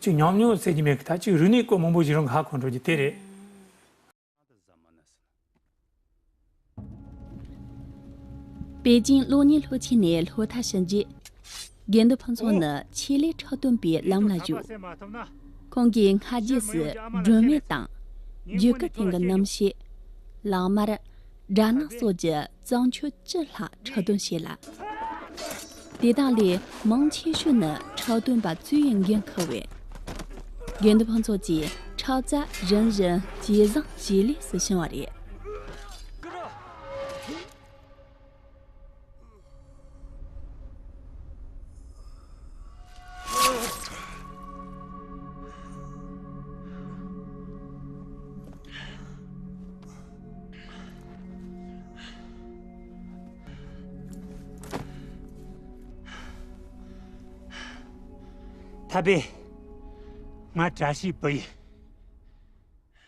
ཅིག་ཉམས་མྱོང་ཟེར་གྱི་མེད་གི། ད་ཅིག་རིག་གནས་སྐོར་མང་པོ་ཞིག་རང་གི་ཧ་གོ་འགྲོ་རྒྱུ་དེ་རེད། པེ་ཅིང་གློག་བརྙན་སློབ་ཆེན་ནས་སློབ་མཐར་ཕྱིན་རྗེས། དགེ་འདུན་ཕུན་ཚོགས་ནི་ཆེད་ལས་འཁྲབ་སྟོན་པའི་ལམ་ལ་ཞུགས། ཁོང་གིས་སྔ་རྗེས་སུ་སྒྲོན་མེ་དང་། རྒྱུ་སྐར་སྟེང་གི་རྣམ་ཤེས། ལག་དམར། སྦྲ་ནག་སོགས་ཀྱི་བརྩམས་ཆོས་བཅུ་ལྷག་འཁྲབ་སྟོན་བྱས་ལ། དེ་དག་ལས་མང་ཆེ་ཤོས་ནི་འཁྲབ་སྟོན་པ་གཙོས་པའི་འགན་འཁུར་བས། དགེ་འདུན་ཕུན་ཚོགས་ཀྱིས་འཁྲབ་རྩལ་རིམ་བཞིན་ཇེ་བཟང་ཇེ་ལེགས་སུ་ཕྱིན་པ་རེད། ཐ་པེ། ང་བཀྲ་ཤིས་བུ་ཡིན།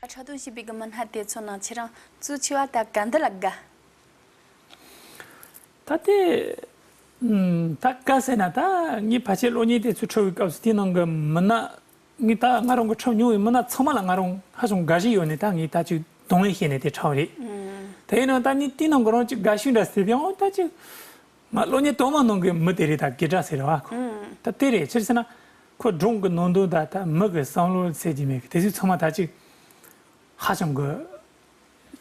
འཁྲབ་སྟོན་བྱེད་པའི་གི་མི་སྣ་དེ་ཚོ་ནང་ཁྱེད་རང་གཙོ་ཆེ་བ་ད་ག་འདི་ལ་དགའ། ད་དེ། ཨུམ། ད་དགའ་ཟེར་ན་ད་ངས་ཕལ་ཆེར་གློག་བརྙན་དེ་ཚོ་འཁྲབ་པའི་སྐབས་སུ་དེའི་ནང་གི་མི་སྣ། ངས་ད་ང་རང་གི་འཁྲབ་མྱོང་བའི་མི་སྣ་ཚང་མ་ལ་ང་རང་ཧ་ཅང་དགའ་ཞེན་ཡོད་ནས་ད་ངས་ད་ཅིག་དང་བའི་ཤེས་ནས་དེ་འཁྲབ་པ་རེད། ཨུམ། དེ་ཡིན་ན་ད་ནི་དེའི་ནང་གི་རང་ཅིག་དགའ་ཤོས་འདྲ་ཟེར་ཡང་ད་ཅིག་ང་གློག་བརྙན་དང་མ་ནང་གི་མི་དེ་རེད། ད་དགེ་བཀྲ་ཟེར་བ་ཁོ། ཨུམ། ད་དེ་རེད། ཅི་ཟེར་ན་ཁོ་སྒྲུང་གི་ནང་དོན་ད་ད་མི་གི་བསམ་བློ་ཟེར་གྱི་མེད་གི། དེ་ཚོ་ཚང་མ་ད་ཅིག་ཧ་ཅང་གི་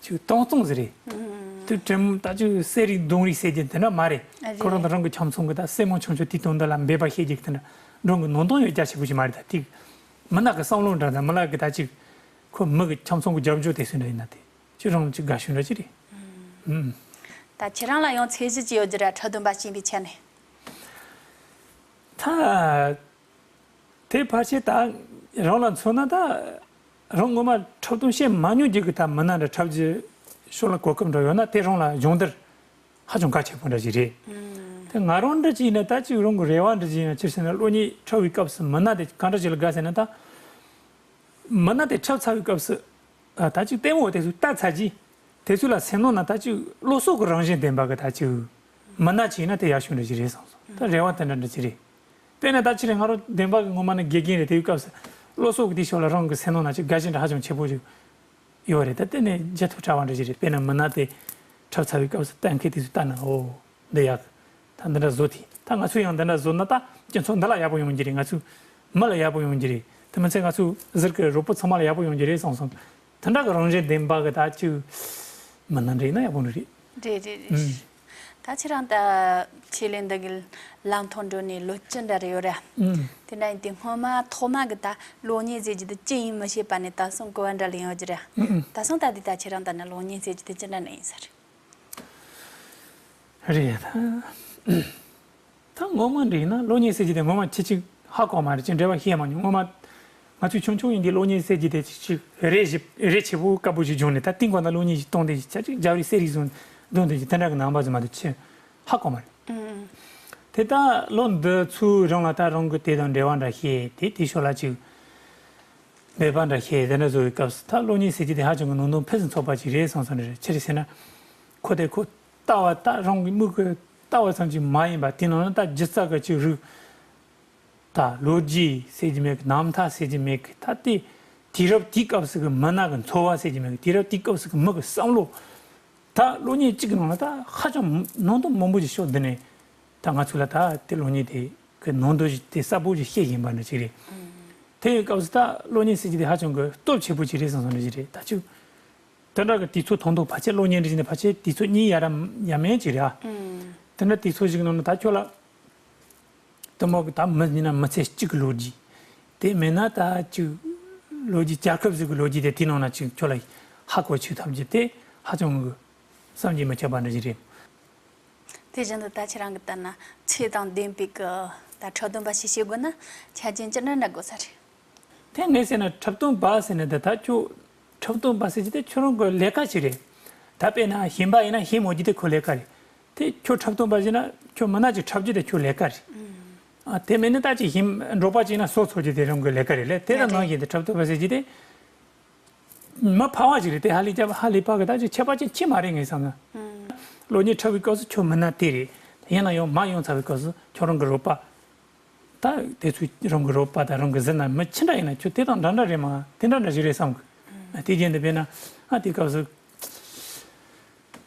ཅིག་སྟོང་སྟོང་ཟིག་རེད། ཨུམ། དེ་དྲན་ད་ཅིག་གསེར་རིགས་མདུང་རིགས་ཟེར་གྱི་དེ་འདྲ་མ་རེད། ཨ་རེད། ཁོ་རང་དང་རང་གི་ཁྱིམ་ཚང་གི་ད་སྲས་མོ་ཆུང་ཆུང་དེའི་དོན་དག་ལ་འབད་པ་བྱེད་ཀྱི་དེ་འདྲ་སྒྲུང་གི་ནང་དོན་ཡོད་རྒྱ་ཆེ་པོ་ཞིག་མ་རེད། ད་དེ་ མི་སྣ་གི་བསམ་བློ་འདྲ་དང་མི་སྣ་གི་ད་ཅིག་ཁོ་མི་གི་ཁྱིམ་ཚང་གི་རྒྱབ་ལྗོངས་དེ་ཚོ་འདྲ་ཡིན་ན་དེ་ཁྱོད་རང་ཅིག་དགའ་ཤོས་འདྲ་ཅིག་རེད། ཨུམ། ད་ཁྱེད་རང་ལ་ཡང་ཚད་གཞི་ཅིག་ཡོད་རྒྱུ་ར། འཁྲབ་སྟོན་པ་བྱེད་པའི་ཆ་ནས། ད་དེ་ཕལ་ཆེར་ད་རང་ལ་མཚོན་ན་ད་རང་ངོ་མ་འཁྲབ་སྟོན་བྱེད་མ་མྱོང་རྒྱུ་གི་ད་མི་སྣ་འདྲ་འཁྲབ་རྒྱུ་ཕྱོགས་ལ་གོ་སྐབས་འདྲ་ཡོད་ན་དེ་རང་ལ་སྦྱོང་བརྡར་ཧ་ཅང་གལ་ཆེན་པོ་འདྲ་ཞིག་རེད། ཨུམ། དེ་ང་རང་འདྲ་ཅིག་ཡིན་ན་ད་ཅིག་རང་གི་རེ་བ་འདྲ་ཅིག་ཡིན་ན་ཅི་ཟེར་ན་གློག་བརྙན་འཁྲབ་པའི་སྐབས་སུ་མི་སྣ་དེ་གང་འདྲ་ཅིག་ལ་དགའ་ཟེར་ན་ད། མི་སྣ་དེ་འཁྲབ་ཚར་བའི་སྐབས་སུ། ཨ། ད་ཅིག་ལྟད་མོ་བ་དེ་ཚོ་ལྟ་ཚར་རྗེས། དེ་ཚོ་ལ་སེམས་ནང་ན་ད་ཅིག་བློ་སོགས་ཀྱི་རང་བཞིན་ལྡན་པ་གི་ད་ཅིག་མི་སྣ་ཅིག་ཡིན་ན་དེ་ཡག་ཤོས་འདྲ་ཅིག་རེད་བསམ་སོང་། ད་རེ་བ་དེ་འདྲ་འདྲ་ཅིག་རེད། དཔེར་ན་ད་ཕྱི་རེ་ང་རང་བདེན་པ་གི་ངོ་མ་ནི་དགེ་རྒན་རེད། དེའི་སྐབས་སུ་བློ་སོགས་ཀྱི་དེའི་ཕྱོགས་ལ་རང་གི་སེམས་ནང་ན་ཅིག་དགའ་ཞེན་འདྲ་ཧ་ཅང་ཆེ་པོ་ཅིག་ཡོད་རེད། ད་དེ་ནས་བརྗེད་ཐབས་བྲལ་བ་འདྲ་ཅིག་རེད། དཔེར་ན་མི་སྣ་དེ་འཁྲབ་ཚར་བའི་སྐབས་སུ་གཏན་འཁེལ་དེ་ཚོ་ལྟ་ན་འོ། འདི་ཡག་ད་འདི་འདྲ་བཟོ་དེ། ད་ང་ཚོས་ཡང་འདི་འདྲ་བཟོ་ན་ད་སྤྱི་ཚོགས་འདི་ལ་ཡག་པོ་ཡོང་རྒྱུ་རེད། ང་ཚོའི་མི་ལ་ཡག་པོ་ཡོང་རྒྱུ་རེད། དེ་མིན་ཚེ་ང་ཚོའི་ཟུར་གྱི་རོགས་པ་ཚང་མ་ལ་ཡག་པོ་ཡོང་རྒྱུ་རེད་བསམ་སོང་། དེ་འདྲ་གི་རང་བཞིན་ལྡན་པ་གི་ད་ཅིག་མི་སྣ་འདྲ་ཡིན་ན་ཡག་པོ་འདྲ་རེད། རེད་རེད་རེད། ཨུམ། ད་ཁྱེད་རང་ད་ཆེད་ལས་འདི་གི་ལམ་ཐོག་འགྲོ་ནས་ལོ་བཅུ་འདྲ་རེ་ཡོད་ར། ཨུམ། དེ་འདྲ་ཡིན་དུས་སྔོན་མ་ཐོག་མ་གི་ད་གློག་བརྙན་ཟེར་རྒྱུ་དེ་ཅི་ཡིན་མི་ཤེས་པ་ནས་ད་སོང་གོ་བ་འདྲ་ལ་ཡོང་རྒྱུ་ར། ཨུམ་ཨུམ། ད་སོང་ད་དེ་ད་ཁྱེད་རང་ད་ནི་གློག་བརྙན་ཟེར་རྒྱུ་དེ་ཅི་འདྲ་ནས་ཡིན་ས་རེད། རེད། ད་ངོ་མ་འདྲ་ཡིན་ན་གློག་བརྙན་ཟེར་རྒྱུ་དེ་ངོ་མ་ཁྱེད་ཅིག་ཧ་གོ་མ་རེད། ཅིག་འབྲེལ་བ་ཤེས་མ་མྱོང་། ངོ་མ་ང་ཚོས་ཆུང་ཆུང་ཡིན་དུས་གློག་བརྙན་ཟེར་རྒྱུ་དེ་ཅིག་ཅིག་རས་ཞིབ་རས་ཆེ་པོ་དཀར་པོ་ཞིག་བྱུང་ནས་ད་ཏིང་གོ་ན་གློག་བརྙན་ཞིག་གཏོང་དེ་ཅིག་ཅིག་རྒྱབ་རི་གསེར་རི་བཟུང་བརྡུང་དེ་ཅིག་དེ་འདྲ་གི་ནང་པ་ཟིག་མ་གཏོགས་ཆེ་ཧ་གོ་མ་རེད། ཨུམ། དེ་ད་ལོ་འདི་ཚོའི་རིང་ལ་ད་རང་གི་དེ་དང་འབྲེལ་བ་འདྲ་བཤད་དེ་དེ་ཕྱོགས་ལ་ཅིག་འབད་པ་འདྲ་བཤད་དེ་འདྲ་བཟོ་བའི་སྐབས་སུ་ད་གློག་བརྙན་ཟེར་རྒྱུ་དེ་ཧ་ཅང་གི་ནང་དོན་ཕུན་སུམ་ཚོགས་པ་ཅིག་རེད་བསམ་སོང་། རེད་ཆི་རེད་ཟེར་ན། ཁོ་དེ་ཁོ་ལྟ་བ་ད་རང་གི་མིག་གིས་ལྟ་བ་ཙམ་གྱིས་མ་ཡིན་པ་དེ་ནང་ན་ད་སྒྱུ་རྩལ་གྱི་ཅིག་རིགས། ད་ལོ་རྒྱུས་ཟེར་གྱི་མེད་གི། རྣམ་ཐར་ཟེར་གྱི་མེད་གི། ད་དེ་དུས་རབས་དེའི་སྐབས་སུ་གི་མི་སྣ་གི་འཚོ་བ་ཟེར་གྱི་མེད་གི། དུས་རབས་དེའི་སྐབས་སུ་གི་མི་གི་བསམ་བློ། ད་གློག་བརྙན་གཅིག་གི་ནང་ལ་ད་ཧ་ཅང་ནང་དོན་མང་པོ་ཅིག་ཤོད་འདི་ནས་ད་ང་ཚོ་ལ་ད་དེ་གློག་བརྙན་དེ་གི་ནང་དོན་ཞིག་དེ་གསལ་པོ་ཞིག་ཤེས་བཞིན་པ་འདྲ་ཅིག་རེད། དེ་ཡི་སྐབས་སུ་ད་གློག་བརྙན་ཟེར་གྱི་དེ་ཧ་ཅང་གི་སྟོབས་ཆེ་པོ་ཅིག་རེད་བསམ་སོང་འདྲ་ཅིག་རེད། ད་ཅིག་དེ་འདྲ་གི་དུས་ཚོད་ཐུང་ཐུང་ཕལ་ཆེར་གློག་བརྙན་འདྲ་ཅིག་ནི་ཕལ་ཆེར་དུས་ཚོད་གཉིས་ཡ་ར་ཡ་མེད་ཅིག་རེད་ཨ། དེ་འདྲ་དུས་ཚོད་ཞིག་ནང་ན་ད་ཁྱོད་ལ། དེ་མོ་གི་ད་མི་ཡིན་ན་མི་ཚེ་གཅིག་གི་ལོ་རྒྱུས། དེ་མིན་ན་ད་ཅིག་ལོ་རྒྱུས་རྒྱལ་ཁབ་ཟིག་གི་ལོ་རྒྱུས་དེ་དེའི་ནང་ན་ཅིག་ཁྱོད་ལ་ཧ་གོ་ཆོད་ཐུབ་རྒྱུ་དེ་ཧ་ཅང་གི་བསམ་གྱིས་མི་ཁྱབ་པ་འདྲ་ཞིག་རེད། དེ་བཞིན་དུ་ད་ཁྱེད་རང་གི་ལྟར་ན་ཆོས་དང་ལྡན་པའི་གི་ད་འཁྲབ་སྟོན་པ་ཞིག་བྱེད་དགོས་ན་ཆ་རྐྱེན་ཅི་འདྲ་འདྲ་དགོས་ས་རེད། དེ་ངས་ཟེར་ན་འཁྲབ་སྟོན་པ་ཟེར་ན་དེ་ད་ཁྱོད་འཁྲབ་སྟོན་པ་ཟེར་གྱི་དེ་ཁྱོད་རང་གི་ལས་ཀ་ཅིག་རེད། ད་དཔེར་ན་ཞིང་པ་ཡིན་ན་ཞིང་རྨོ་རྒྱུ་དེ་ཁོའི་ལས་ཀ་རེད། དེ་ཁྱོད་འཁྲབ་སྟོན་པ་ཟེར་ན་ཁྱོད་མི་སྣ་ཅིག་འཁྲབ་རྒྱུ་དེ་ཁྱོད་ལས་ཀ་རེད། ཨ། དེ་མིན་ན་ད་ཅིག་ཞིང་འབྲོག་པ་ཅིག་ཡིན་ན་ཟོག་འཚོ་རྒྱུ་དེ་རང་གི་ལས་ཀ་རེད་ལས། དེ་དང་ནང་བཞིན་དུ་འཁྲབ་སྟོན་པ་ཟེར་གྱི་དེ། མི་ཕལ་བ་ཅིག་རེད་དེ། ཧ་ལས་རྒྱབ་ཧ་ལས་པ་གི་ད་ཅིག་ཁྱད་པར་ཅན་ཅིག་མ་རེད་ངས་བསམ་ན། གློག་བརྙན་འཁྲབ་པའི་སྐབས་སུ་ཁྱོད་མི་སྣ་དེ་རེད། ཡིན་ན་ཡང་མར་ཡོང་ཚར་བའི་སྐབས་སུ་ཁྱོད་རང་གི་རོགས་པ། ད་དེ་ཚོས་རང་གི་རོགས་པ་དང་རང་གི་གཟི་ན་མི་ཅི་འདྲ་ཡིན་ན་ཁྱོད་དེ་དང་འདྲ་འདྲ་རེད་མ་དེ་འདྲ་འདྲ་ཞིག་རེད་བསམ་གི། དེ་རྐྱེན་དུ་བས་ན་ཨ་དེ་སྐབས་སུ།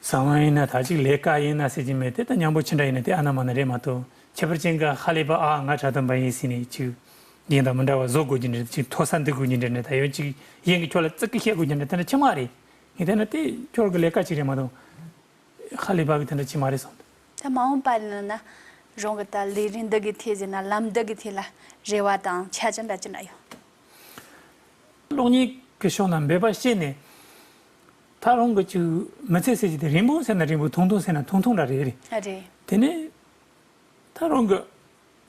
གསང་བ་ཡིན་ན་ད་ཅིག་ལས་ཀ་ཡིན་ན་ཟེར་གྱི་མེད་དེ་ད་མཉམ་པོ་ཅི་འདྲ་ཡིན་ན་དེ་ཨ་ན་མ་ན་རེད་མ་གཏོགས་ཁྱད་པར་ཅན་གྱི་ཧ་ལས་པ་ཨ་ང་འཁྲབ་སྟོན་པ་ཡིན་ཟེར་ནས་ཅིག་གཞན་དང་མི་འདྲ་བ་བཟོ་དགོས་ཀྱི་འདྲ་ཅིག་མཐོ་ས་འདུག་དགོས་ཀྱི་འདྲ་ནས་ད་ཡོད་ཅིག་གཞན་གྱིས་ཁྱོད་ལ་ཙིག་གེ་བཤད་དགོས་ཀྱི་འདྲ་དེ་འདྲ་ཅི་མ་རེད། ངས་བལྟས་ན་དེ་ཁྱོད་ཀྱི་ལས་ཀ་ཅིག་རེད་མ་གཏོགས་ཧ་ལས་པ་གི་དེ་འདྲ་ཅི་མ་རེད་བསམ་འདུག་ད་མ་འོངས་པ་ཡིན་ན་རང་གི་ད་ལས་རིགས་འདི་གི་ཐད་ཟེར་ན་ལམ་འདི་གི་ཐད་ལ་རེ་བ་དང་འཆར་གཞི་འདྲ་ཅི་འདྲ་ཡོད། གློག་བརྙན་གྱི་ཕྱོགས་ན་འབད་པ་བྱས་ནས་ད་རང་གི་ཅིག་མི་ཚེ་ཟེར་གྱི་དེ་རིང་པོ་ཟེར་ན་རིང་པོ་ཐུང་ཐུང་ཟེར་ན་ཐུང་ཐུང་འདྲ་རེད་རེད། ཨ་རེད། དེ་ནས་ད་རང་གི་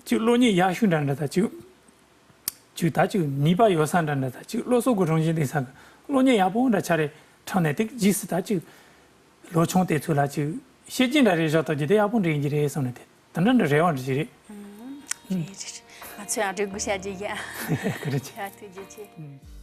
ཅིག་གློག་བརྙན་ཡག་ཤོས་འདྲ་འདྲ་ད་ཅིག་ཅིག་ད་ཅིག་ནུས་པ་ཡོད་ས་འདྲ་འདྲ་ད་ཅིག་བློ་སོགས་ཀྱི་རང་བཞིན་ལྡན་ས་གི་གློག་བརྙན་ཡག་པོ་འདྲ་ཆ་རེ་འཁྲབ་ནས་དེ་རྗེས་སུ་ད་ཅིག་ལོ་ཆུང་དེ་ཚོ་ལ་ཅིག་བཤད་རྒྱུ་འདྲ་རེ་བཞག་ཐུབ་རྒྱུ་དེ་ཡག་པོ་འདྲ་ཡིན་གྱི་རེད་བསམ་ནས་དེ་དེ་འདྲ་འདྲ་རེ་བ་འདྲ་ཞིག་རེད། ཨང་། རེད་རེད། ང་ཚོ་ཡང་རེ་སྒུག་བྱ་རྒྱུ་ཡིན། ག་རེ་བྱེད། ཡ་ཐུགས་རྗེ་ཆེ། ཨང་།